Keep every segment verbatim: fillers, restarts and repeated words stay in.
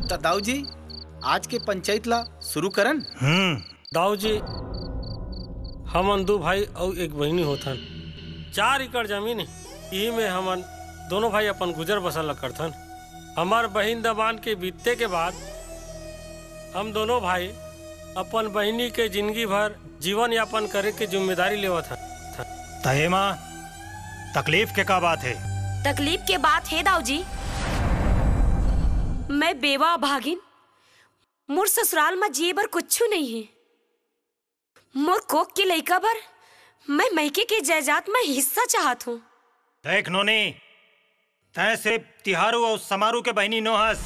त दाऊ जी, आज के पंचायत ला शुरू करन। हम्म। दाऊ जी, हमन दू भाई अउ एक बहिनी होथन। चार एकड़ जमीन हे, इही में हमन दोनों भाई अपन गुजर बसर ल करथन। हमर बहिन दमांद के बीते के बाद हम दोनों भाई अपन बहिनी के जिंदगी भर जीवन यापन करे के जिम्मेदारी लेवत हन। त एमा तकलीफ के का बात हे? तकलीफ के बात हे दाऊ जी, मैं बेवा भागिन, मोर ससुराल म जिए बर कुछु नइ हे। मोर कोख के लइका बर मैं मइके के जायदाद म हिस्सा चाहत हूँ। देख नोनी, तैं सिर्फ तिहारू अउ समारू के बहिनी नो हस,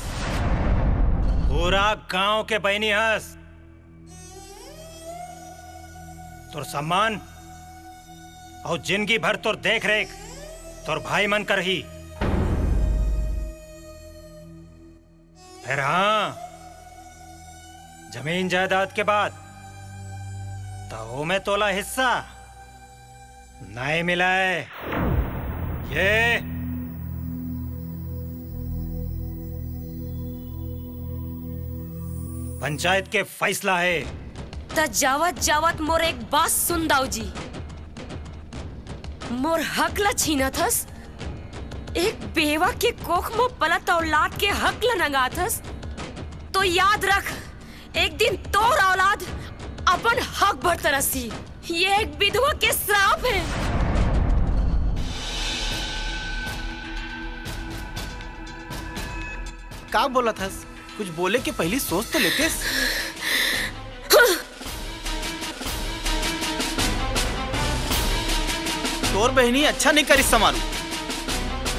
पूरा गांव के बहिनी हस। तोर सम्मान अउ जिंदगी भर तोर देख रेख तोर भाई मन करही। फेर हाँ, जमीन जायदाद के बात, त ओमे तोला हिस्सा नइ मिलय। ये पंचायत के फैसला हे। त जावत जावत मोर एक बात सुन दाऊ जी, मोर हक ल छीनत हस, एक बेवा के कोख म पलत औलाद के हक ल नंगात हस, तो याद रख, एक दिन तोर औलाद अपन हक बर तरसही। ये एक विधवा के श्राप हे। का बोलत हस? कुछ बोले के पहिली सोच तो लेतेस। तोर बहिनी अच्छा नइ करिस समारू।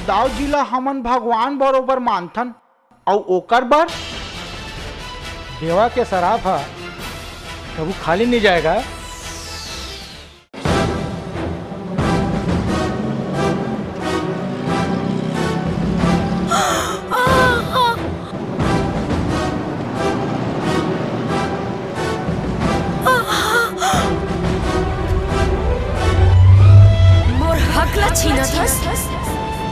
दाऊ जी ला हमन भगवान बरोबर मानथन, अउ ओकर बर देवा के सराप ह कभू खाली नइ जाएगा। मोर हक ला छीनत हस,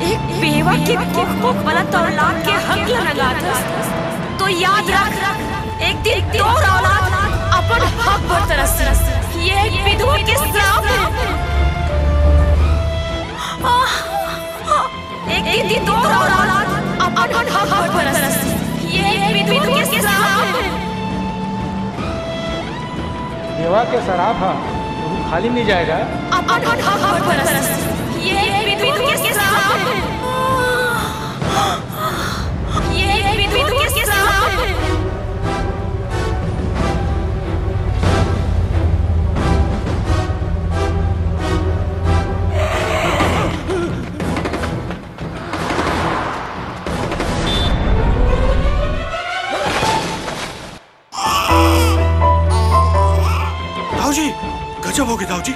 एक बेवा के कोख म पलत औलाद के हक ला नंगात हस, तो याद रख, एक दिन तोर औलाद अपन हक बर तरसही। ये एक विधवा के श्राप हे। एक दिन तोर औलाद अपन हक बर तरसही। ये एक विधवा के श्राप हे। देवा के सराप ह कभू खाली नइ जाएगा। अपन हक बर तरसही। ये एक विधवा के श्राप हे। ये एक विधवा के श्राप हे। दाऊ जी, गजब होगे दाऊ जी।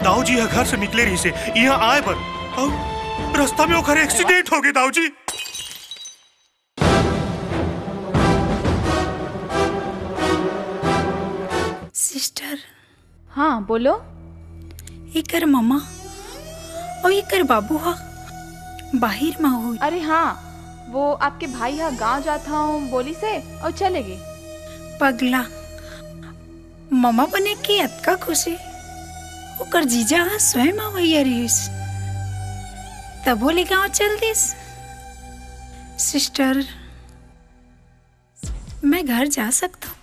दाऊ जी ह घर से निकले रहिसे इहाँ आए बर, अउ रस्ता में ओकर एक्सीडेंट होगे दाऊ जी। सिस्टर। हाँ, बोलो। एकर ममा अउ एकर बाबू ह बाहिर म होई। अरे हाँ, वो आपके भाई ह गांव जात हूँ बोलिसे अउ चले गे। पगला, ममा बने के अतका खुशी ओकर जीजा ह स्वयं अवइया रहिस, तभो ले गांव चल दिस। सिस्टर, मैं घर जा सकथव?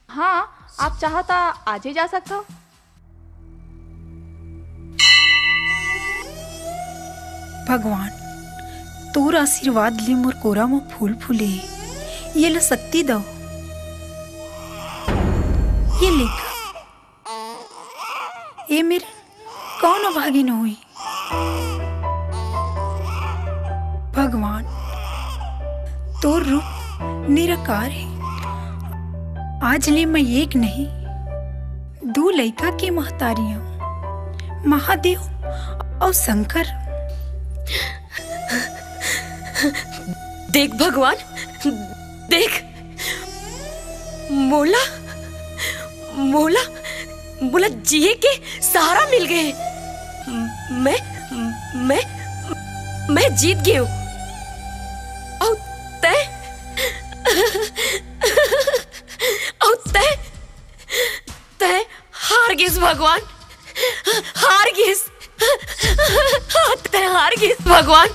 हाँ, आप चाहो त आजे जा सकथव। भगवान, तोर आशीर्वाद ले मोर कोरा म फूल फूले हे। ये ला शक्ति दव। ये लेकर ए मेर कौन अभागिन होही? भगवान, तोर रूप निराकार हे। आज ले मैं एक नहीं, दू लइका के महतारी हूँ, महादेव अउ शंकर। देख भगवान, देख, मोला, मोला, मोला जिए के सहारा मिल गए। मैं, मैं, मैं जीत गए हूँ। अउ तै, भगवान, हार गिस। तैं हार गिस भगवान।